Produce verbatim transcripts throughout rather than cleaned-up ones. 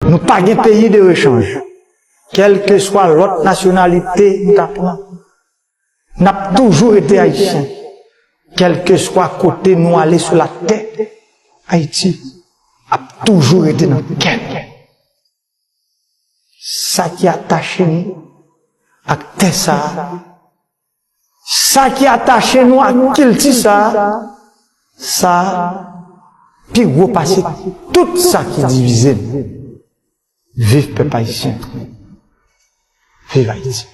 Nou pa gen peyi de rechanj. Kèlkeswa lòt nasyonalite nou ta pran, n ap toujou rete ayisyen. Kèlkeswa kote nou ale sou latè, Ayiti ap toujou rete nan kè nou. Sa ki atache nou ak tè sa a, sa ki atache nou ak kilti sa a, sa a pi gwo pase tout sa ki divize nou. Viv pèp ayisyen! Viv Ayiti!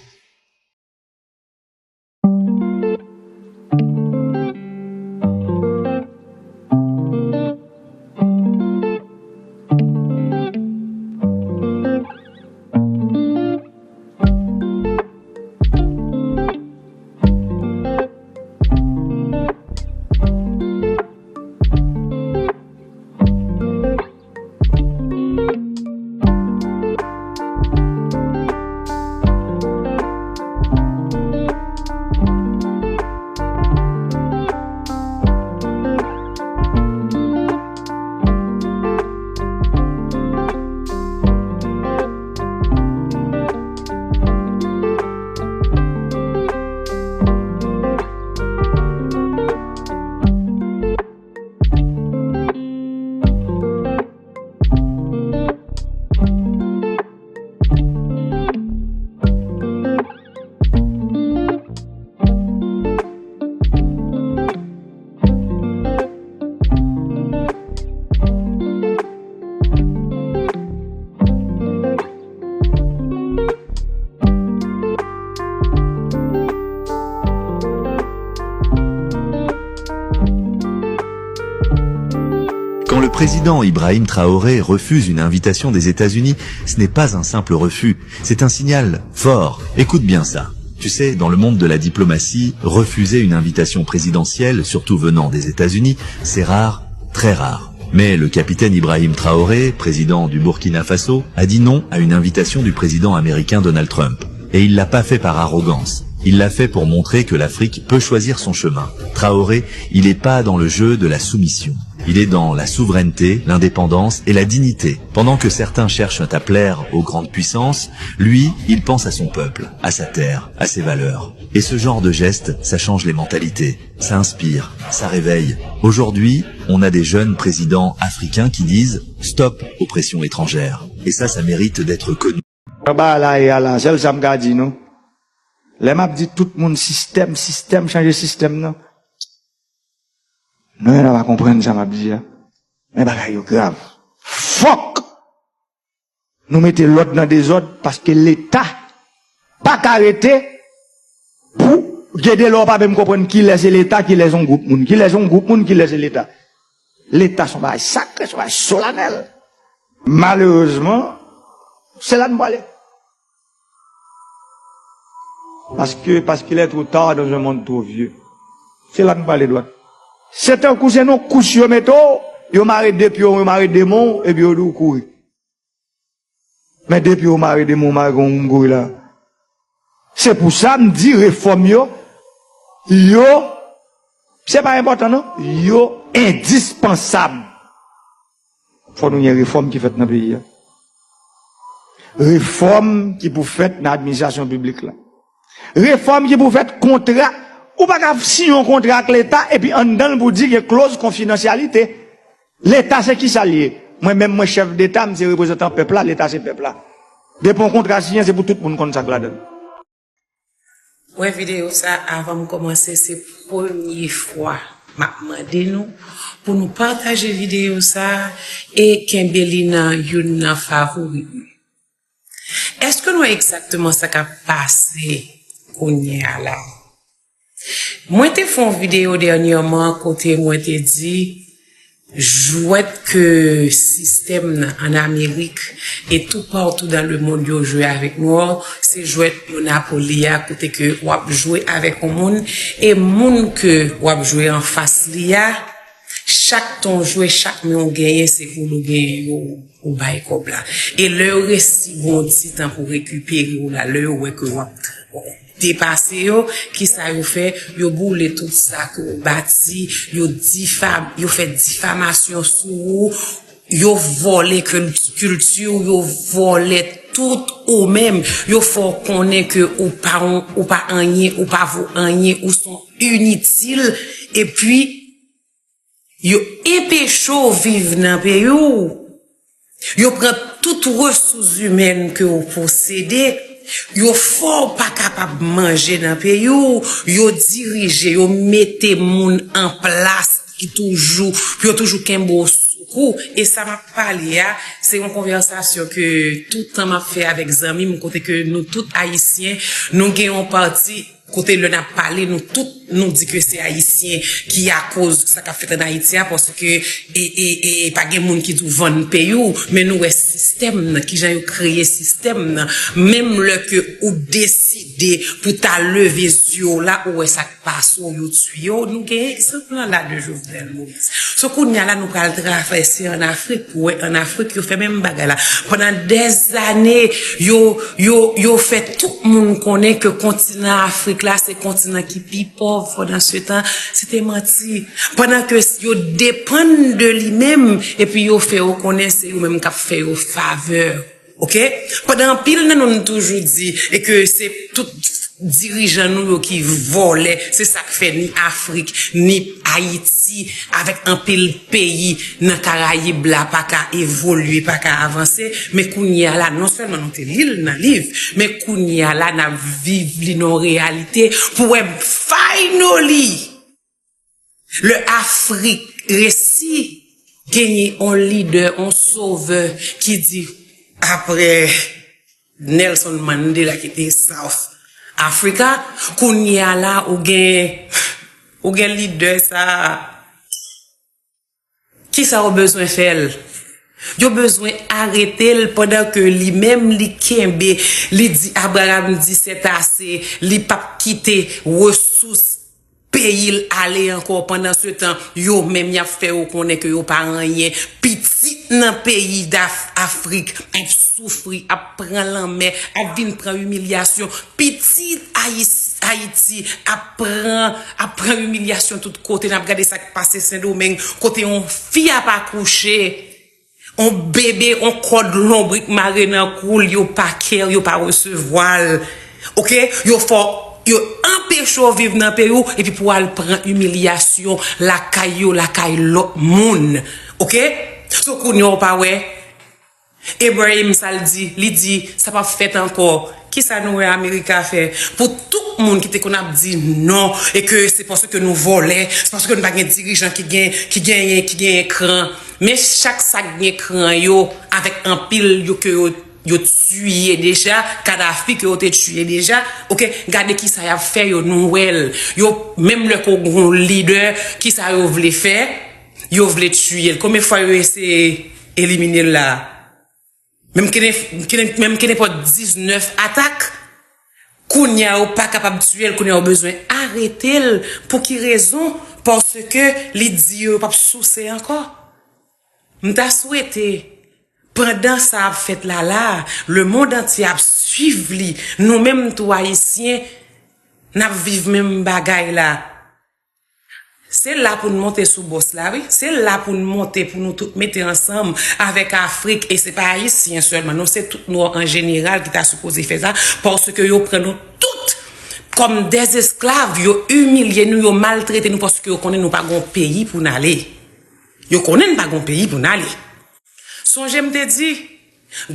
Quand le président Ibrahim Traoré refuse une invitation des États-Unis, ce n'est pas un simple refus, c'est un signal fort. Écoute bien ça. Tu sais, dans le monde de la diplomatie, refuser une invitation présidentielle, surtout venant des États-Unis, c'est rare, très rare. Mais le capitaine Ibrahim Traoré, président du Burkina Faso, a dit non à une invitation du président américain Donald Trump. Et il l'a pas fait par arrogance. Il l'a fait pour montrer que l'Afrique peut choisir son chemin. Traoré, il est pas dans le jeu de la soumission. Il est dans la souveraineté, l'indépendance et la dignité. Pendant que certains cherchent à plaire aux grandes puissances, lui, il pense à son peuple, à sa terre, à ses valeurs. Et ce genre de geste, ça change les mentalités, ça inspire, ça réveille. Aujourd'hui, on a des jeunes présidents africains qui disent stop aux pressions étrangères. Et ça, ça mérite d'être connu. Jan bagay la ye a la, sèl sa m ka di nou, lè m ap di tout moun sistèm, sistèm, chanje sistèm nan, nou menm nou pa konprann sa m ap di a. Men bagay yo grav. Fòk nou mete lòd nan dezòd, paske Leta pa ka rete pou gen de lè w pa menm konprann kilès se Leta, kilès se yon gwoup moun, kilès se yon gwoup moun, kilès se Leta. Leta se yon bagay sakre, se yon bagay solanèl. Malerezman, se la n prale. Paske, parce qu'il est trop tard dans un monde trop vieux. Se la n prale dwat. Se tankou se nan kous yo mete w, yo mare de pye w, yo mare de men w, epi yo di w kouri. Men de pye w mare, de men w mare, gen yon moun kouri la. Se pou sa m di refòm yo, yo, se pa enpòtan non, yo endispansab. Fò nou gen refòm ki fèt nan peyi a. Refòm ki pou fèt nan administrasyon piblik la. Refòm ki pou fèt kontra. Ou pa ka siyen yon kontra ak Leta epi anndan l pou di gen kloz konfidansyalite. Leta se kisa l ye? Mwen menm, mwen chèf deta, m se reprezantan pèp la, Leta se pèp la. Depi yon kontra siyen, se pou tout moun konn sa k ladan l. Wè videyo sa, avan m kòmanse, se premye fwa m ap mande nou pou nou pataje videyo sa e kenbe li nan youn nan favori nou. Èske nou wè egzakteman sa k ap pase kounye a la? Mwen te fè yon videyo dènyèman kote mwen te di jwèt ke sistèm nan ann Amerik e toupatou dans le monde yo jwe avèk nou, se jwèt Monopoly a, kote ke w ap jwe avèk yon moun, e moun ke w ap jwe anfas li a, chak tan w jwe, chak men w genyen, se pou l ou genyen yo, ou bay kòb la. E lè yo resi pran yon ti tan pou rekipere w la, lè yo wè ke w ap depase yo, kisa yo fè? Yo boule tout sa ke w bati, yo difam, yo fè difamasyon sou ou, Yo vòlè kilti w, yo vòlè tout ou menm. Yo fè w konnen ke ou pa, ou pa anyen, ou pa vo anyen, ou se yon initil. Epi, yo enpeche w viv nan peyi w. Yo pran tout resous imèn ke w posede. Yo fè w pa kapab manje nan peyi w. Yo dirije, yo mete moun an plas ki toujou, pou yo toujou kenbe w sou kou. E sa m ap pale a, se yon konvèsasyon ke tout tan m ap fè avèk zanmi m, kote ke nou tout Ayisyen, nou gen yon pati kote lè n ap pale, nou tout, nou di ke se Ayisyen ki akoz sa k ap fèt ann Ayiti a, paske e, e, e, pa gen moun ki di w vann peyi w, men nou wè sistèm nan, kijan yo kreye sistèm nan. Menm lè ke ou deside pou ta leve zye w la, ou wè sa k pase w, yo tiye w. Nou gen egzanp lan la de Jovenel Moïse. So, kounye a la, nou pral travèse ann Afrik pou wè ann Afrik, yo fè menm bagay la. Pandan dèzane, yo, yo, yo fè tout moun konnen ke kontinan Afrik la, se kontinan ki pi pòv. Pandan se tan, se te manti. Pandan ke yo depann de li menm, epi yo fè yo konnen se yo menm k ap fè yo favè. Oke? Pandan anpil nan nou, nou toujou di, e ke se tout dirijan nou yo ki vòlè, se sa k fè ni Afrik, ni Ayiti, avèk anpil peyi nan Karayib la, pa ka evolye, pa ka avanse. Men kounye a la, non sèlman nou te li l nan liv, men kounye a la, n ap viv li nan yon reyalite pou wè finally, lè Afrik resi genyen yon lidè, yon sovè ki di, apre Nelson Mandela ki te South Africa, kounye a la, ou gen, ou gen lidè sa a. Kisa yo bezwen fè l? Yo bezwen arete l pandan ke li menm li kenbe, li di Abraham di c'est assez, li p ap kite resous peyi l ale ankò. Pandan se tan, yo menm y ap fè yo konnen ke yo pa anyen. Pitit nan peyi Daf-, Afrik ap soufri, ap pran lanmè, ap vin pran imilyasyon. Pitit Ayis-, Ayiti ap pran, ap pran imilyasyon tout kote. N ap gade sa k pase Sendomeng, kote yon fi ap akouche. On bebe, on kòd lonbrik mare nan kou l, yo pa care, yo pa resevwa l. Oke? Yo fè w, yo anpeche w viv nan peyi w, epi pou w al pran imilyasyon lakay yo, lakay lòt moun. Oke? So, kounye a w pa wè? Ibrahim, sa l di, li di, sa p ap fèt ankò. Kisa nou wè Amerika fè? Pou tout moun ki te konn ap di non, e ke se paske nou vòlè, se paske nou pa gen dirijan ki gen, ki genyen, ki genyen kran. Men chak sa k gen kran yo, avèk anpil yo ke yo, yo tiye deja, Kadhafi ke yo te tiye deja, oke, gade kisa y ap fè yo, nou wè l. Yo, menm lè ke w gen yon lidè, kisa yo vle fè? Yo vle tiye l. Konbyen fwa yo eseye elimine l la? Menm ke, ke, menm ke nenpòt diznèf atak, kounye a yo pa kapab tiye l, kounye a yo bezwen arete l. Pou ki rezon? Paske li di yo yo p ap souse ankò. M ta swete, pandan sa ap fèt la la, lemonn antye ap swiv li, nou menm tou Ayisyen, n ap viv menm bagay la. Se la pou n monte sou bòs la, wi. Se la pou n monte, pou nou tout mete ansanm avèk Afrik. E se pa Ayisyen sèlman, non, se tout nwa an jeneral ki ta sipoze fè sa, paske yo pran nou tout kòm dèzesklav, yo imilye nou, yo maltrete nou, paske yo konnen nou pa gon peyi pou n ale. Yo konnen n pa gon peyi pou n ale. Sonje m te di,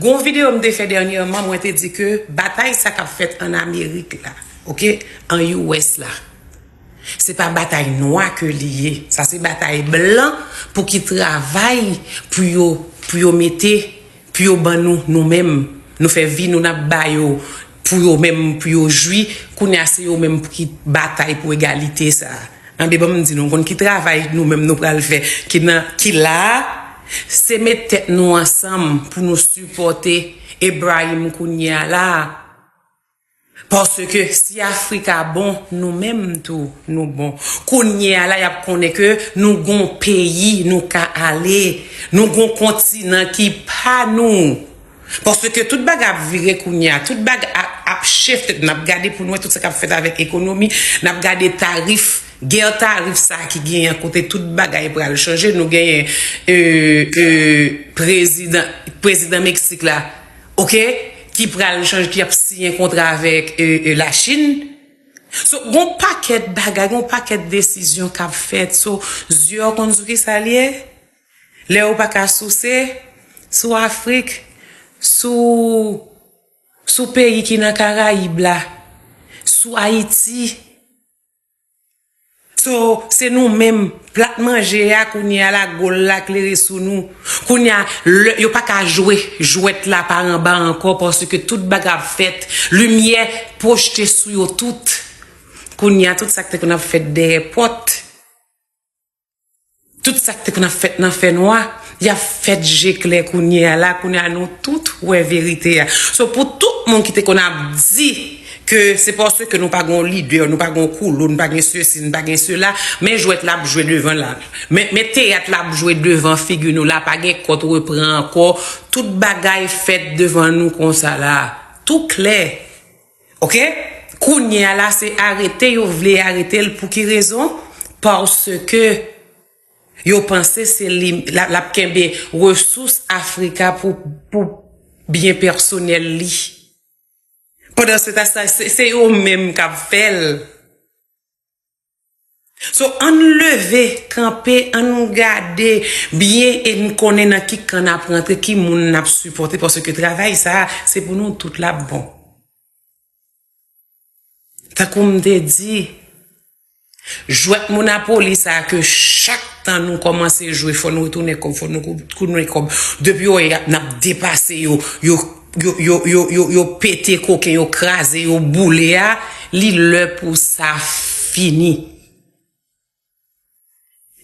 gon videyo m te fè dènyèman, mwen te di ke batay sa k ap fèt ann Amerik la, oke, an U S la, se pa batay nwa ke li ye. Sa se batay blan pou ki travay pou yo, pou yo mete, pou yo ban nou, nou menm. Nou fè vi nou, n ap ba yo pou yo menm, pou yo jwi. Kounye a, se yo menm pou ki batay pou egalite sa a. Anben, ban m di nou, konn ki travay nou menm nou pral fè, ki nan, ki la a, se met tèt nou ansanm pou nou sipòte Ibrahim kounye a la a. Paske si Afrik a bon, nou menm tou, nou bon. Kounye a la, y ap konnen ke nou gon peyi, nou ka ale. Nou gon kontinan ki pa nou. Paske tout bagay ap vire kounye a, tout bagay ap, ap shifted. N ap gade pou n wè tout sa k ap fèt avèk ekonomi, n ap gade tarif, Gè tarif sa ki genyen kote tout bagay pral chanje, nou genyen e, e, prezidan, prezidan Meksik la, oke, ki pral chanje, ki ap siyen kontra avèk e, e, Lachin. So, gon pakèt bagay, gon pakèt desizyon k ap fèt. So, zye w konn sou ki sa l ye? Lè ou pa ka souse, sou Afrik, sou, sou peyi ki nan Karayib la, sou Ayiti. So, se nou menm, plat manje a, kounye a la, gòl la klere sou nou. Kounye a, lè, yo pa ka jwe jwèt la pa anba ankò, paske tout bagay ap fèt, limyè pwojte sou yo tout. Kounye a, tout sa k te konn ap fèt dèyè pòt, tout sa k te konn ap fèt nan fènwa, y ap fèt je klè kounye a la, kounye a nou tout wè verite a. So, pou tout moun ki te konn ap di ke se paske nou pa gen yon lidè, nou pa gen yon koulou, nou pa gen sesi, nou pa gen sela, men jwèt la ap jwe devan la. Men, men teyat la ap jwe devan figi nou la, pa gen kont repran ankò. Tout bagay fèt devan nou konsa la. Tou klè. Oke? Kounye a la, se arete yo vle arete l. Pou ki rezon? Paske yo panse se li, l ap, l ap kenbe resous Afrik a pou, pou byen pèsonèl li. Pandan se tan sa, se, se yo menm k ap fè l. So, ann leve, kanpe, ann gade byen e n konnen nan ki kan n ap rantre, ki moun n ap sipòte, paske travay sa a, se pou nou tout l ap bon. Tankou m te di, jwèt Monapoli sa a ke chak tan nou kòmanse jwe, fò nou retounen kòb, fò nou kou-, retounen kòb. Depi yo wè y ap, n ap depase yo, yo, yo pete koken, yo kraze, yo boule a, li lè pou sa fini.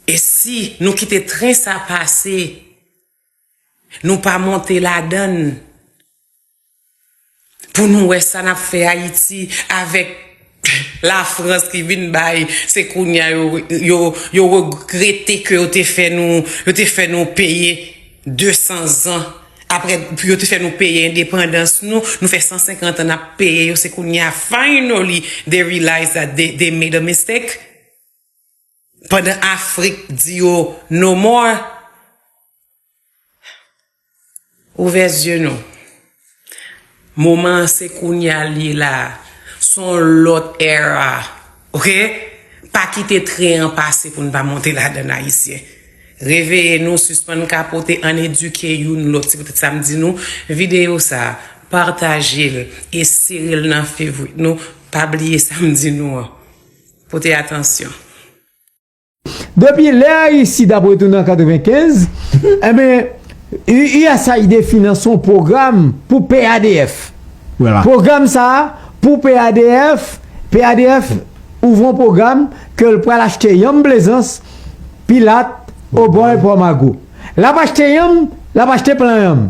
E si nou kite tren sa pase, nou pa monte ladan l, pou nou wè sa n ap fè Ayiti avèk Lafrans ki vin bay, se kounye a yo, yo, yo regrete ke yo te fè nou, yo te fè nou peye de san zan. Apre, yo te fè nou peye endepandans nou, nou fè san senkant an n ap peye yo, se kounye a, finally, they realize that they, they made a mistake. Pandan Afrik di yo no more, ouvè zye nou. Moman an se kounye a l ye la. Se yon lòt era. Oke? Pa kite tren an pase pou n pa monte ladan l, Ayisyen. Reveye nou, sispann kapote, ann edike youn lòt. Se poutèt sa m di nou, videyo sa a, pataje l e sere l nan fevrit nou. Pa bliye sa m di nou an. Pote atansyon. Depi lè Aristide ap retounen an katrevenkenz, enben, U-, USAID finanse yon pwogram pou P A D F. Pwogram sa a, pou P A D F, P A D F ouvri yon pwogram ke l pral achte yanm Plezans, Pilat, Obòy, Pòmago. L ap achte yanm, l ap achte plan yanm.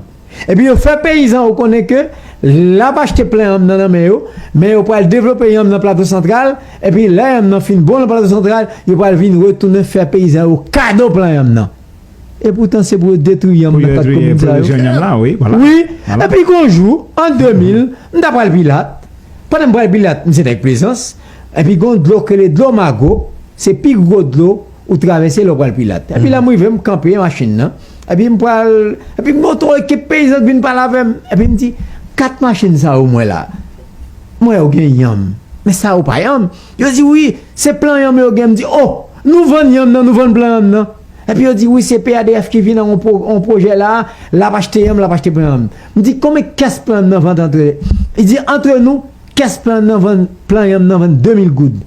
Epi yo fè peyizan yo konnen ke l ap achte plan yanm nan nan men yo, men yo pral devlope yanm nan Plato Santral, epi lè yanm nan fin bon nan Plato Santral, yo pral vin retounen fè peyizan yo kado plan yanm nan. Epoutan se pou yo detwi yanm nan kat komin sa yo. Wi, epi gon jou, an de mil, m ta pral Pilat. Pandan m pral Pilat, m se nèg Plezans, epi gon dlo k rele dlo Mago, se pi gwo dlo ou travèse lè w pral Pilat. Epi lè m rive, m kanpe machin nan. Epi m pral, epi m wè yon ekip peyizan k vin pale avè m. Epi m di, kat machin sa yo m wè la, m wè yo gen yanm. Men sa yo pa yanm. Yo di, wi, se plan yanm yo gen. M di, o, nou vann yanm nan, nou vann plan yanm nan. Epi yo di, wi, se P A D F ki vin ak yon pwo-, yon pwojè la, l ap achte yanm, l ap achte plan yanm. M di, konbyen kès plan yanm nan vann antre? Li di, antre nou, kès plan yanm nan vann, plan yanm nan vann de mil goud.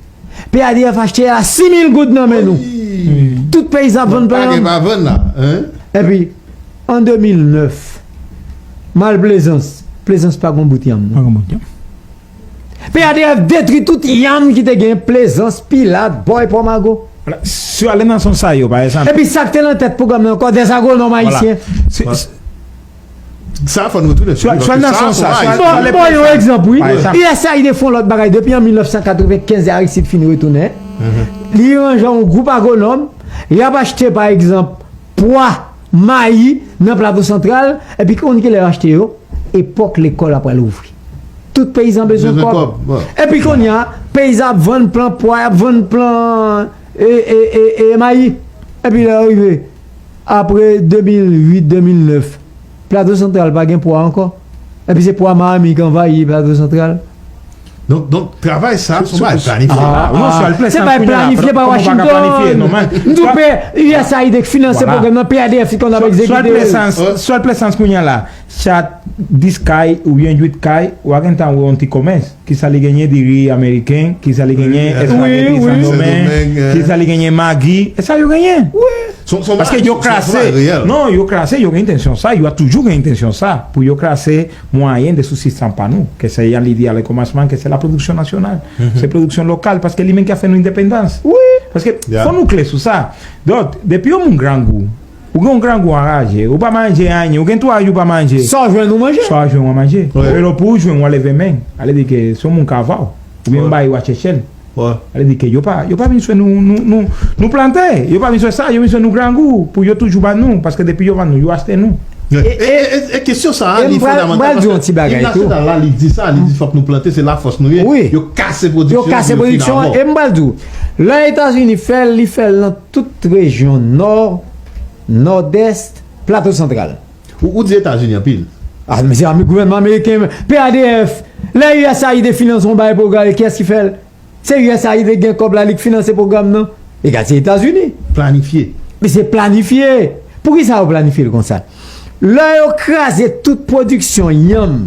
P A D F achte a sis mil goud nan men nou. Tout peyizan ap vann plan yanm. Bagay pa vann la, en? Epi, an de mil nèf, m al Plezans. Plezans pa gon bout yanm, non. Pa gon bout yanm. P A D F detwi tout yanm ki te gen Plezans, Pilat, Bòy, Pòmago. Vwala. Si w ale nan sans sa yo, pa egzanp. Epi sa k te nan tèt pwogram nan ankò, des agronomes haïtiens. Sa, fò nou retounen sou li, paske sa, fò nou ale. Bon, bon, yon egzanp, wi. USAID fè yon lòt bagay. Depi an mil nèf san katrevenkenz, Aristide fin retounen. Li ranje yon gwoup agwonòm. Y ap achte, pa egzanp, pwa, mayi nan Plato Santral. Epi konn kilè yo achte yo? Epòk lekòl ap pral ouvri. Tout peyizan bezwen kòb. Epi kounye a, peyizan ap vann plan pwa, ap vann plan e, e, e, e mayi. Epi lè yo rive, apre de mil uit, de mil nèf, Plato Santral pa gen pwa ankò. Epi se pwa Marmik anvayi Plato Santral. Donk, donk travay sa, se yon bagay planifye. Se pa planifye pa Washington. M tou pè U S A I D ki finanse pwogram nan, P A D F ki konn ap egzekite. Sòl plesans kounye a la, chat dis kay oubyen uit kay, w a gentan wè yon ti komès. Kisa li genyen diri ameriken, kisa li genyen espageti Sendomeng, kisa li genyen magi, e sa yo genyen. Paske yo krase, non, yo krase, yo gen entensyon sa, yo a toujou gen entensyon sa, pou yo krase mwayen de sibvansyon pa nou, ke se jan li di a le komansman, ke se la pwodiksyon nasyonal, se pwodiksyon lokal, paske li menm ki a fè nou endepandans. Paske fò nou klè sou sa. Donk, depi yon moun grangou, ou gen yon grangou anraje, ou pa manje anyen, ou gen twa jou ou pa manje. Sa w jwenn ou manje. Sa w jwenn ou manje. Menm lè pou ou jwenn ou leve men, ale di ke se yon moun k ava w, oubyen m bay ou a chèchèl. Ale di ke yo pa, yo pa vin swe nou, nou, nou, nou plante, yo pa vin swe sa, yo vin swe nou grangou, pou yo toujou ban nou, paske depi yo ban nou, yo achte nou. E, e, e, e kesyon sa a, li fondamantal, paske im nasyonal la, li di sa, li di fòk nou plante, se lafòs nou ye. Yo kase pwodiksyon an pou yo fin ava w. E m pral di w, lè Etazini fè l, li fè l nan tout rejyon nò, nòdès, Plato Santral. Ou, ou di Etazini anpil. A, men se gouvènman ameriken, P A D F, lè U S A I D finanse yon bagay pwogram, kiyès ki fè l? Se U S A I D ki gen kòb la, li k finanse pwogram nan. Egal, se Etazini. Planifye. Men se planifye. Poukisa yo planifye l konsa? Lè yo kraze tout pwodiksyon yanm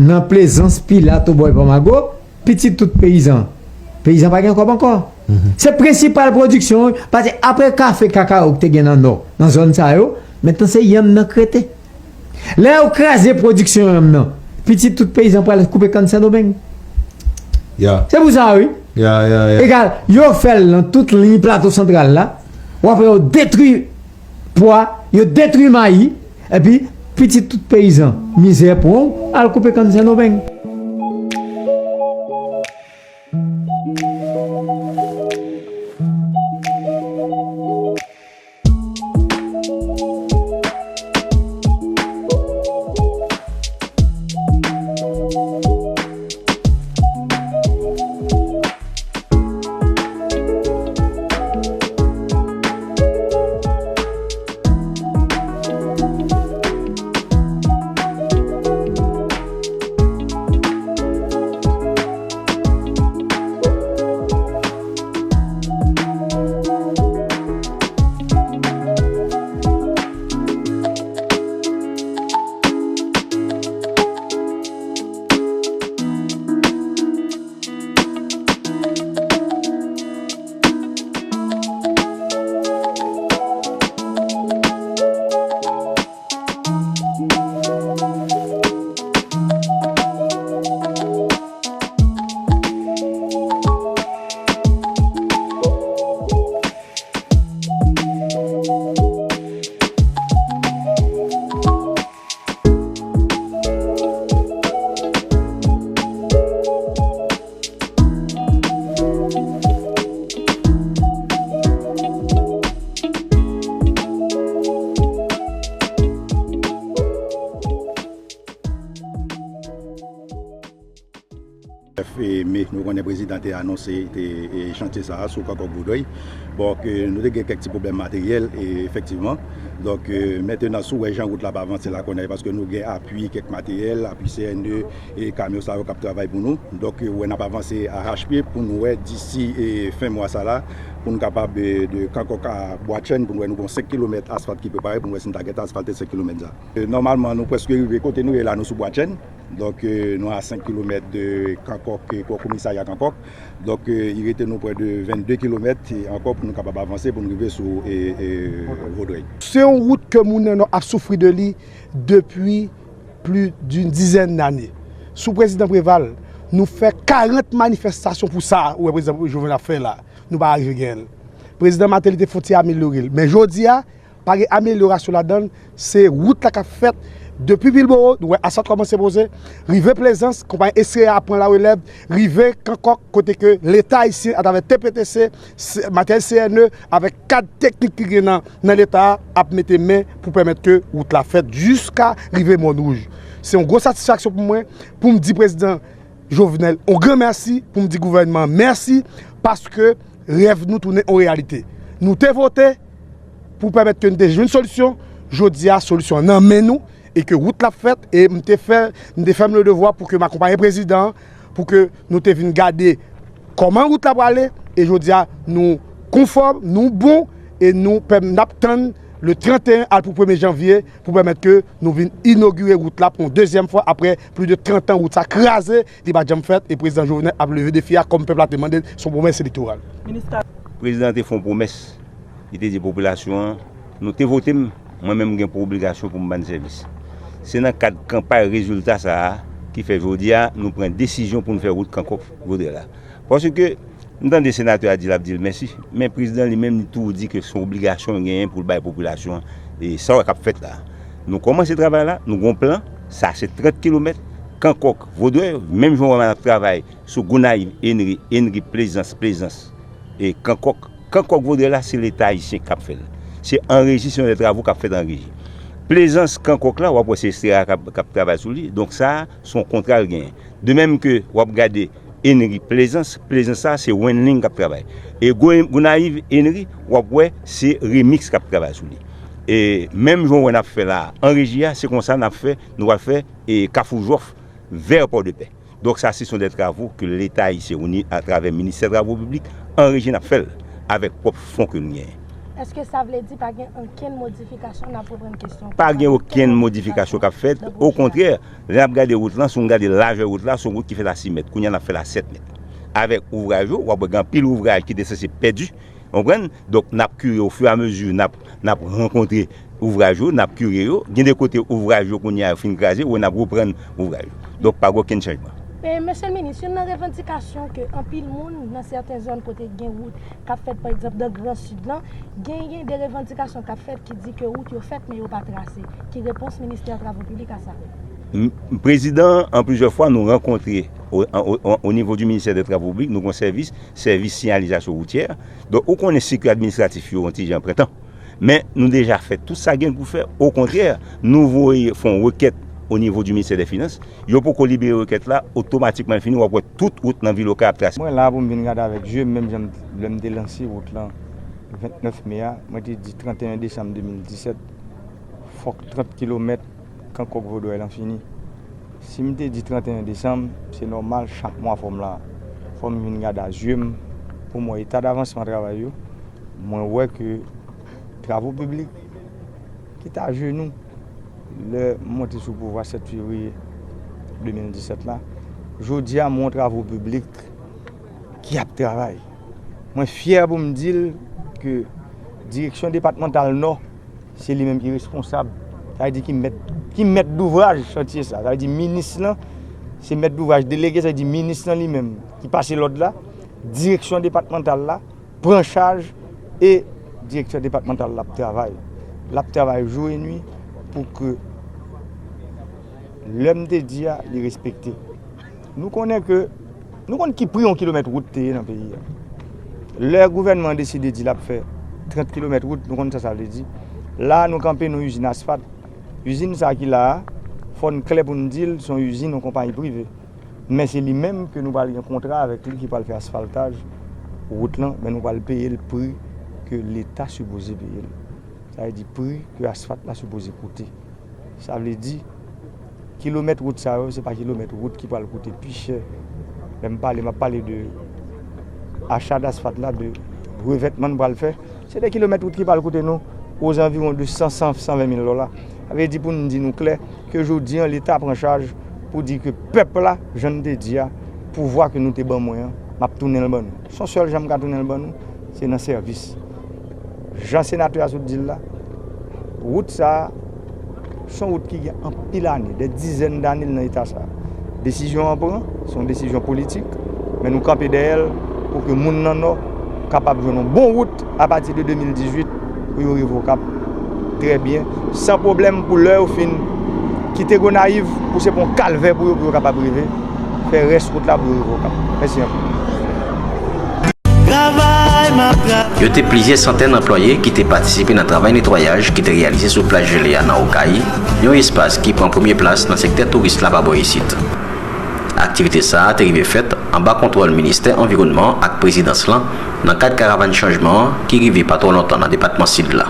nan Plezans, Pilat, Obòy, Pamago, pitit tout peyizan. Peyizan pa gen kòb ankò. Se prensipal pwodiksyon, paske apre kafe, kakawo ki te gen nan nò, nan zòn sa yo, mentnan se yanm nan k rete. Lè yo kraze pwodiksyon yanm nan, pitit tout peyizan pral koupe kann Sendomeng. Se pou sa wi. Egal, yo fè l nan tout liy Plato Santral la, w ap wè yo detwi pwa, yo detwi mayi, epi pitit tout peyizan, mizè pran w, al koupe kann Sendomeng. Nèf me, nou konnen prezidan te anonse te, e, chantye sa a sou Kankòk Vodrèy. Bon, ke nou te gen kèk ti pwoblèm materyèl, e, efektivman. Donk, e, mentnan, si w wè jan wout la ap avanse la kounye a, paske nou gen apui kèk materyèl, apui C N E, e kamyon sa yo k ap travay pou nou. Donk, e, w wè n ap avanse arachpye pou nou wè disi, e, fen mwa sa la, pou nou kapab, e, de Kankòk a Bwatchèn, pou nou wè nou gen senk kilomèt asfalt ki prepare, pou nou wè si nou ta gentan asfalte senk kilomèt sa. E, nòmalman, nou prèske rive kote nou ye la, nou sou Bwatchèn. Donk, e, nou a senk kilomèt de Kankòk, e, komisarya Kankòk. Donk, e, i rete nou prè de vennde kilomèt, e, ankò pou nou kapab avanse, pou nou rive sou, e, e, Vodrèy. Se yon wout ke moun nan Nò ap soufri de li depi plis d'une dizaine d'années. Sou prezidan Preval, nou fè karant manifestasyon pou sa, ou wè prezidan Jovenel ap fè la. Nou pa rive genyen l. Prezidan Martelly te fon ti amelyore l. Men jodi a, pa gen amelyorasyon ladan l, se wout la k ap fèt depi Bilboro, nou wè asfalt kòmanse poze, rive Plezans, konpayi Estrella ap pran larelèv, rive Kankòk, kote ke Leta ayisyen, atravè T P T C, se, materyèl C N E, avèk kad teknik ki gen nan, nan Leta a, ap mete men pou pèmèt ke wout la fèt jiska rive Mòn Wouj. Se yon gwo satisfaksyon pou mwen pou m di prezidan Jovenel yon gran mèsi, pou m di gouvènman an mèsi, paske rèv nou tounen yon reyalite. Nou te vote pou pèmèt ke n te jwenn solisyon, jodi a solisyon an nan men nou, e ke wout la ap fèt, e m te fè, m te fè m le devwa pou ke m akonpaye prezidan an, pou ke nou te vin gade kòman wout la prale, e jodi a nou konfòm, nou bon, e nou pèm n ap tann le trannteyen al pou premye janvye pou pèmèt ke nou vin inogire wout la pou yon dezyèm fwa apre plis de trant an wout sa kraze, li pa t janm fèt, e prezidan Jovenel ap leve defi a kòm pèp la te mande l, se yon pwomès elektoral. Prezidan an te fè yon pwomès, li te di popilasyon an, nou te vote m, mwen menm m gen pou obligasyon pou m ba n sèvis. Se nan kad kanpay rezilta sa a ki fè jodi a nou pran desizyon pou n fè wout Kankòk Vodrè la. Paske m tande senatè a di l ap di l mèsi, men prezidan li menm li tou di ke se yon obligasyon l genyen pou l bay popilasyon an e sa w wè k ap fèt la. Nou kòmanse travay la, nou gen yon plan, sa se trant kilomèt, Kankòk Vodrè, menm jan w wè m ap travay sou Gonayiv, Enri, Enri, Plezans, Plezans, e Kankòk. Kankòk Vodrè la, se Leta ayisyen k ap fè l. Se an reji, se yon de travo k ap fèt an reji. Plezans, Kankòk la, w ap wè se Estera k ap, k ap travay sou li. Donk sa a, se yon kontra l genyen. De menm ke w ap gade Enri, Plezans, Plezans sa, se Wenlin k ap travay. E Go-, Gonayiv, Enri, w ap wè se Remix k ap travay sou li. E menm jan w wè n ap fè la a, an reji a, se konsa n ap fè, nou pral fè e Kafou Jwèf vè Pòdepè. Donk sa se sont des travaux que Leta ayisyen atravè Ministè Travo Piblik an reji n ap fè l avèk pwòp fon ke nou genyen. Èske sa vle di pa gen okenn modifikasyon, n ap reprann kesyon? Pa gen okenn modifikasyon k ap fèt, okontrè, lè n ap gade wout lan, si w gade lajè wout la, se yon wout ki fèt a sis mèt, kounye a n ap fè l a sèt mèt. Avèk ouvraj yo, w ap wè gen anpil ouvraj ki te sanse pèdi, w konprann? Donk n ap kire ofiramezi n ap, n ap rankontre ouvraj yo, n ap kire yo. Gen de kote ouvraj yo kounye a yo fin kraze, ou wè n ap reprann ouvraj yo. Donk pa gen okenn chanjman. E, Mesye Minis, youn nan revandikasyon ke anpil moun nan sèten zòn kote gen wout k ap fèt pa egzanp nan Gran Sid lan, genyen de revandikasyon k ap fèt ki di ke wout yo fèt men yo pa trase. Ki repons Ministè Travo Piblik a sa? M, Prezidan an, plizyè fwa nou rankontre o, o, o, o nivo di Ministè de Travo Piblik, nou gen yon sèvis, sèvis siyalizasyon woutyè. Donk ou konnen sikui administratif yo yon ti jan pran tan. Men nou deja fè tout sa gen pou fè. Okontrè, nou voye fè yon rekèt o nivo di Ministè dè Finans. Yo poko libere rekèt la, otomatikman l fini, w ap wè tout wout nan vil Okay ap trase. Mwen la pou m vin gade avèk je m, menm jan lè m te lanse wout lan vennèf me a, mwen te di trannteyen desanm de mil disèt, fòk trant kilomèt Kankòk Vodrè lan fini. Si m te di trannteyen desanm, se nòmal chak mwa fò m la, fò m vin gade a je m pou m wè eta davansman travay yo. Mwen wè ke travo piblik ki t ajenou lè m monte sou pouvwa sèt fevriye de mil disèt la, jodi a m wè yon travo piblik ki ap travay. Mwen fyè pou m di l ke direksyon depatmantal Nò, se li menm ki responsab, sa vle di ki mèt, ki mèt douvraj chantye sa. Sa vle di minis lan se mèt douvraj delege, sa vle di minis lan li menm ki pase lòd la, direksyon depatmantal la pran chaj e direksyon depatmantal la ap travay. L ap travay jou e nwi pou ke lè m te di a, li respekte. Nou konnen ke, nou konn ki pri yon kilomèt wout te ye nan peyi a. Lè gouvènman an deside di l ap fè trant kilomèt wout, nou konn sa sa vle di. La a nou kanpe nan yon izin asfalt. Izin sa a ki la a, fò n klè pou n di l, se yon izin yon konpayi prive. Men se li menm ke nou pral gen kontra avèk li ki pral fè asfaltaj wout lan, men nou pral peye l pri ke Leta sipoze peye l. Sa vle di pri ke asfalt la sipoze koute. Sa vle di, kilomèt wout sa yo, se pa kilomèt wout ki pral koute pi chè. Lè m pale, m ap pale de acha dasfalt la, de revètman n pral fè. Se de kilomèt wout ki pral koute nou ozanviwon de san, san, san ven mil dola. Sa vle di pou n di nou klè ke jodi an Leta pran chaj pou di ke pèp la, jan n te di a, pouvwa ke nou te ban mwen an, m ap tounen l ban nou. Se yon sèl jan m ka tounen l ban nou, se nan sèvis. Jan senatè a sot di l la, wout sa a, se yon wout ki gen anpil ane, dè dizèn dane l nan eta sa a. Desizyon an pran, se yon desizyon politik, men nou kanpe dèyè l pou ke moun nan Nò kapab jwenn yon bon wout apati de de mil dizuit pou yo rive Okap trè byen, san pwoblèm pou lè yo fin kite Gonayiv, pou se pa yon kalvè pou yo, pou yo kapab rive fè rès wout la pou yo rive Okap. Mèsi anpil. Travay Yo te plizyè santèn anplwaye ki te patisipe nan travay netwayaj ki te reyalize sou plaj jele a nan Okay, yon espas ki pran premye plas nan sektè touris la pa bò isit. Aktivite sa a te rive fèt anba kontwòl Ministè Anviwònman ak Prezidans lan nan kad karavàn chanjman an ki rive pa twò lontan nan depatman Sid la.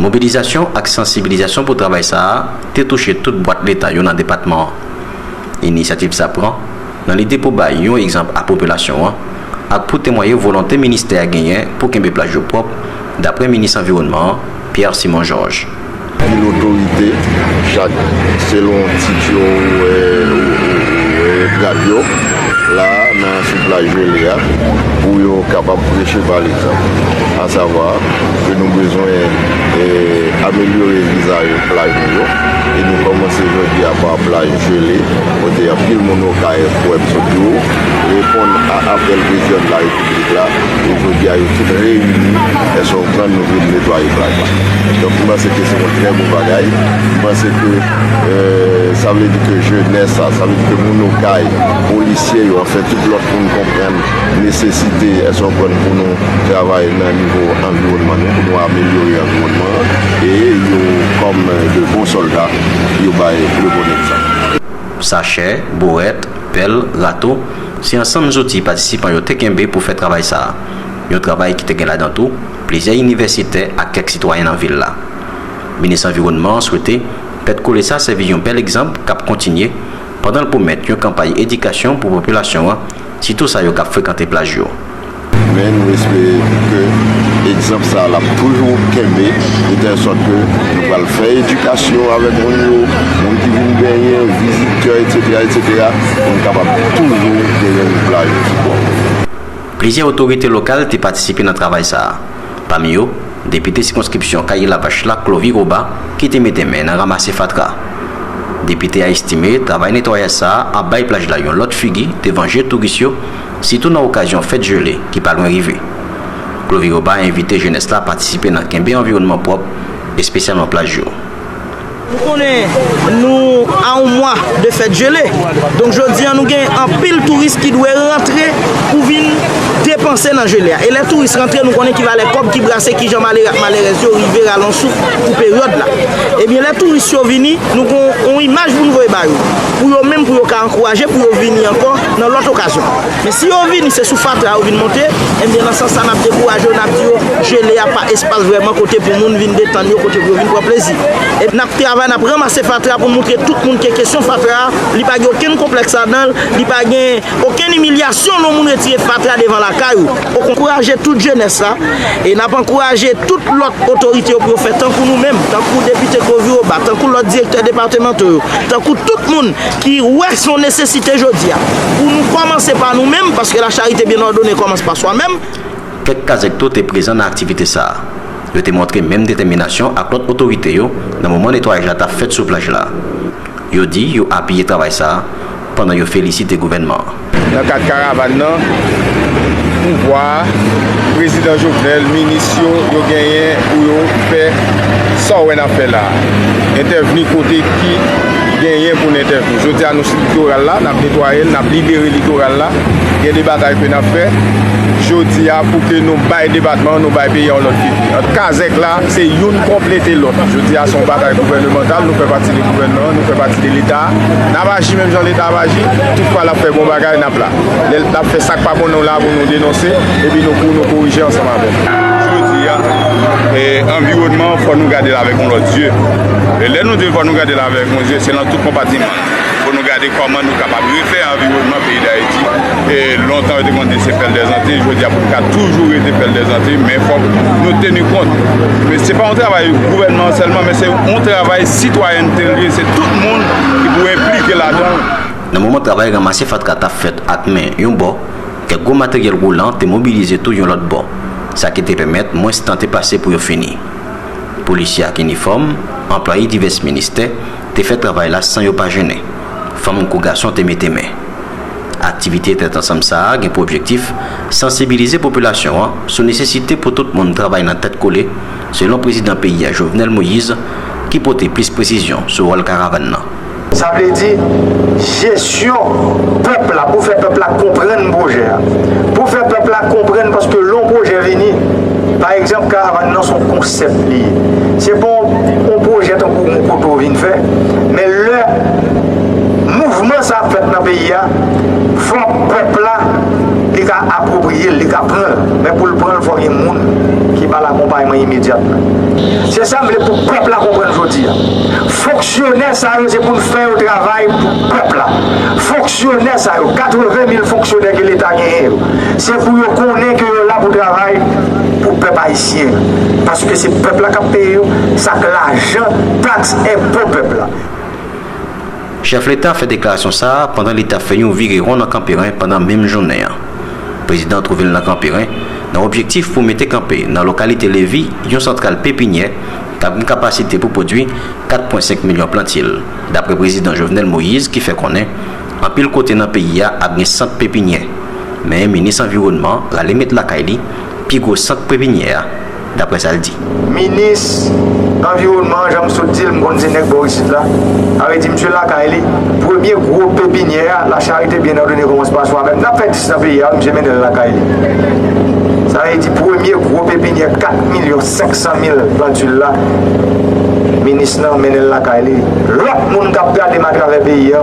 Mobilizasyon ak sansibilizasyon pou travay sa a te touche tout bwat leta yo nan depatman an. Inisyativ sa pran nan lide pou bay yon egzanp a popilasyon an ak pou temwaye volonte ministè a genyen pou kenbe plaj yo pwòp, dapre minis anviwònman an, Pierre Simon Georges. Anpil otorite, chak selon tit yo ou, ou, ou, ou grad yo, la nan sou plaj jele a, pou yo kapab preche pa legzanp. Asavwa ke nou bezwen, e, amelyore vizaj plaj nou yo, e nou kòmanse jodi a pa plaj jele, kote anpil moun Okay kwè m sot di w, reponn a apèl prezidan de la Repiblik la, e jodi a yo tout reyini, èske w konprann, nou vin netwaye plaj la. Donk, m panse ke se yon trè bon bagay. M panse ke, e, sa vle di ke jenès sa, sa vle di ke moun Okay, polisye yo, anfen, tout lòt moun konprann nesesite, èske w konprann, pou nou travay nan nivo anviwònman nou, pou nou amelyore anviwònman an, e yo, kòm de bon sòlda, yo bay le bon egzanp. Sachè, bowèt, pèl, rato, se ansanm zouti patisipan yo te kenbe pou fè travay sa a. Yon travay ki te gen ladan tou plizyè inivèsitè ak kèk sitwayen nan vil la. Minis anviwònman an swete tèt kole sa sèvi yon bèl egzanp k ap kontinye, pandan l pwomèt yon kanpay edikasyon pou popilasyon an, sitou sa yo k ap frekante plaj yo. Men nou espere ke egzanp sa a l ap toujou kenbe, de tèl sòt ke nou pral fè edikasyon avèk moun yo, moun ki vin benyen, vizitè, etsetera, etsetera, pou nou kapab toujou genyen yon plaj ki pwòp. Plizyè otorite lokal te patisipe nan travay sa a. Pami yo, depite sikonskripsyon Kayilavach la, Clovy Roba, ki te mete men nan ranmase fatra. Depite a estime travay netwayaj sa a ap bay plaj la yon lòt figi devan je touris yo, sitou nan okazyon fèt jele ki pa lwen rive. Clovy Roba envite jenès la patisipe nan kenbe anviwònman pwòp, espesyalman plaj yo. Nou konnen nou a yon mwa de fèt jele. Donk, jodi a, nou gen anpil touris ki dwe rantre pou vin depanse nan jele a. E lè touris rantre, nou konnen ki valè kòb ki brase, kijan malere ak malerèz yo rive rale yon souf pou peryòd la. Ebyen, lè touris yo vini, nou gen yon imaj pou nou voye ba yo. Pou yo menm, pou yo ka ankouraje, pou yo vini ankò nan lòt okazyon. Men si yo vini, se sou fatra yo vin monte, ebyen, nan sans sa, n ap dekouraje yo, n ap di yo, jele a pa espas vrèman kote pou moun vin detann yo, kote pou yo vin pran plezi. E n ap travay, n ap ranmase fatra pou n montre tout moun ke kesyon fatra a, li pa gen okenn konplèks ladan l, li pa gen okenn imilyasyon lè yon moun retire fatra devan lakay ou. Ankouraje tout jenès la, e n ap ankouraje tout lòt otorite yo pou yo fè tankou nou menm, tankou depite Clovy Roba, tankou lòt direktè depatmanto yo, tankou tout moun ki wè se yon nesesite jodi a pou nou kòmanse pa nou menm, paske la charité bien ordonnée commence par soi-même. Kèk kazèk tou te prezan nan aktivite sa a. Yo te montre menm detèminasyon ak lòt otorite yo nan moman netwayaj la t ap fèt sou plaj la. Yo di yo apiye travay sa a, pandan yo felisite gouvènman an. Nan kad karavàn nan, pouvwa a, prezidan Jovenel, minis yo, yo genyen pou yo fè sa w wè n ap fè la a. Entèvni kote ki genyen pou n entèvni. Jodi a, nou sou litoral la, n ap netwaye l, n ap libere litoral la. Gen de batay ke n ap fè. Jodi a, pou ke nou bay depatman an, nou bay peyi a yon lòt figi. Ant kazèk la, se youn konplete lòt. Jodi a, se yon batay gouvènemantal, nou fè pati de gouvènman an, nou fè pati de Leta a. N ap aji menm jan Leta ap aji, tout fwa l ap fè bon bagay, n ap la. Lè l ap fè sa k pa bon, nou la pou nou denonse, epi nou pou nou korije ansanm avè l. Jodi a, e, anviwònman an, fò nou gade l avèk yon lòt zye. E lè nou di fò nou gade l avèk yon zye, se nan tout konpatiman l. Fò nou gade kòman nou kapab refè anviwònman peyi Dayiti. E lontan yo te konn di se pèl dèzantiy, jodi a pou nou ka toujou rete pèl dèzantiy, men fòk nou teni kont. Men se pa yon travay gouvènman an sèlman, men se yon travay sitwayènte l ye, se tout moun ki pou enplike ladan l. Nan moman travay ranmase fatra t ap fèt ak men yon bò, kèk gwo materyèl woulan te mobilize tou yon lòt bò, sa ki te pèmèt mwens tan te pase pou yo fini. Polisye ak inifòm, anplwaye divès ministè, te fè travay la san yo pa jennen. Fanm kou gason te mete men. Aktivite tèt ansanm sa a gen pou objektif sansibilize popilasyon an sou nesesite pou tout moun travay nan tèt kole, selon prezidan peyi a Jovenel Moïse, ki pote plis presizyon sou wòl karavàn nan. Sa vle di, jesyon pèp la, pou fè pèp la konprann pwojè a. Pou fè pèp la konprann, paske lè yon pwojè vini. Pa egzanp, karavàn nan se yon konsèp li ye. Se pa yon, yon pwojè tankou yon kote w vin fè, men lè mouvman sa ap fèt nan peyi a, fò pèp la, li ka apwopriye l, li ka pran l. Men pou l pran l, fò gen moun ki ba l akonpayman imedyatman. Se sa m vle pou pèp la konprann jodi a. Fonksyonè sa yo, se pou n fè yo travay pou pèp la. Fonksyonè sa yo, katreven mil fonksyonè ke Leta genyen yo, se pou yo konnen ke yo la pou travay pou pèp ayisyen an. Paske se pèp la k ap peye yo, sa k lajan taks, enpo pèp la. Chèf Leta fè deklarasyon sa a pandan li t ap fè yon vire won nan Kanperen pandan menm jounen an. Prezidan an twouve l nan Kanperen nan objektif pou mete kanpe nan lokalite Levi yon santral pepinyè k ap gen kapasite pou pwodui kat pwen senk milyon plantil. Dapre Prezidan Jovenel Moïse ki fè konnen anpil kote nan peyi a ap gen sant pepinyè. Men minis anviwònman an rale met lakay li pi gwo sant pepinyè a, dapre sa l di. Minis anviwònman an, jan m sot di l, m konn se nèg bò isit la. Sa vle di, misye lakay li, premye gwo pepinyè a, la charité bien ordonnée commence par soi-même. N ap fè dis nan peyi a, misye mennen l lakay li. Sa vle di, premye gwo pepinyè kat milyon senk san mil plantil la, minis lan mennen l lakay li. Lòt moun k ap gade m atravè peyi a,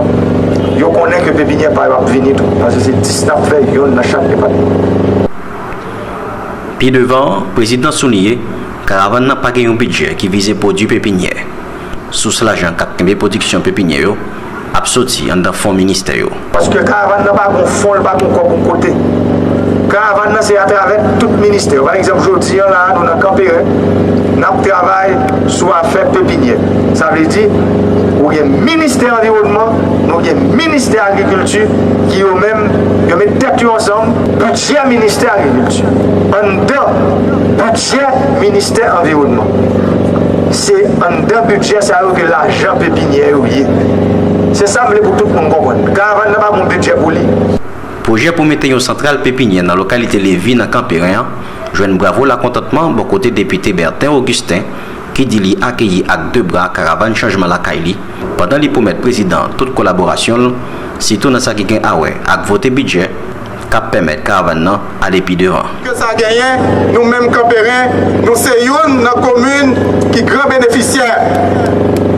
yo konnen ke pepinyè pa yo ap vini tou. Paske se dis n ap fè, yonn nan chak depatman. Pi devan, prezidan souliye, karavàn nan pa gen yon bidjè ki vize pwodui pepinyè. Sous lajan k ap kenbe pwodiksyon pepinyè yo ap soti anndan fon ministè yo. Paske karavàn nan pa gon fon, l pa gon kòb yon kote. Karavàn nan se atravè tout ministè yo. Pa egzanp, jodi a la a, nou nan Kanperen, n ap travay sou afè pepinyè. Sa vle di, ou gen ministè anviwònman, nou gen ministè agrikilti, ki yo menm, yo met tèt yo ansanm, bidjè ministè agrikilti. Anndan bidjè ministè anviwònman, se anndan bidjè sa yo ke lajan pepinyè yo ye. Se sa m vle pou tout moun konprann. Karavàn nan pa gon bidjè pou li. Pwojè pou mete yon santral pepinyè nan lokalite Levi nan Kanperen an jwenn bravo lakontantman bò kote depite Bertin Augustin, ki di li akeyi ak de bra karavàn chanjman lakay li, pandan li pwomèt prezidan an tout kolaborasyon l, sitou nan sa ki gen a wè ak vote bidjè k ap pèmèt karavàn nan ale pi devan. Ke sa genyen, nou menm Kanperen, nou se youn nan komin ki gran benefisyè.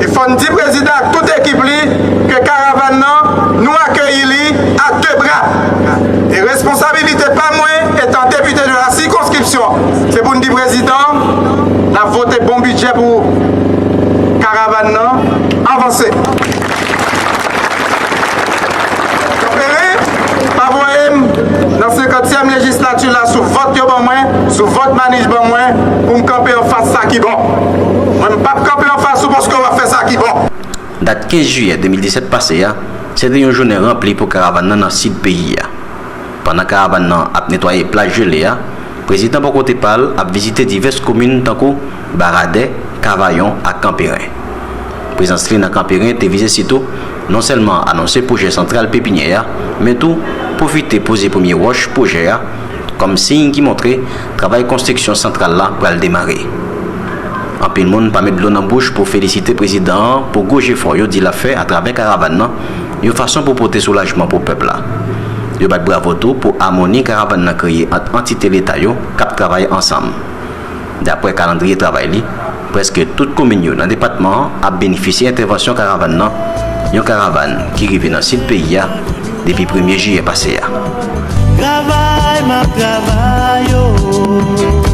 E fò n di prezidan ak tout ekip li ke karavàn nan, nou akeyi li a de bra. E responsabilite pa mwen, etan depite de la sikonskripsyon, se pou n di prezidan, n ap vote bon bidjè pou karavàn nan avanse. Kanperen pa voye m nan senkantyèm lejislati la sou vòt yo ban mwen, sou vòt Manich ban mwen, pou m kanpe anfas sa ki bon. Mwen, m p ap kanpe anfas ou paske w ap fè sa ki bon. Dat kenz jiyè de mil disèt pase a, se te yon jounen ranpli pou karavàn nan nan sid peyi a. Pandan karavàn nan ap netwaye plaj jele a, prezidan bò kote pa l ap vizite divès komin tankou Baradè, Kavayon ak Kanperen. Prezans li nan Kanperen te vize sitou non sèlman anonse pwojè santral pepinyè a, men tou pwofite poze premye wòch pwojè a, kòm siy ki montre travay konstriksyon santral la pral demare. Anpil moun pa met dlo nan bouch pou felisite prezidan an pou gwo jefò yo di l ap fè atravè karavàn nan, yon fason pou pote soulajman pou pèp la. Yo bat bravo tou pou amoni karavàn nan kreye ant antite leta yo k ap travay ansanm. Daprè kalandriye travay li, prèske tout komin yo nan depatman an ap benefisye entèvansyon karavàn nan, yon karavàn ki rive nan sid peyi a depi premye jiyè pase a. Travay m ap travay, o.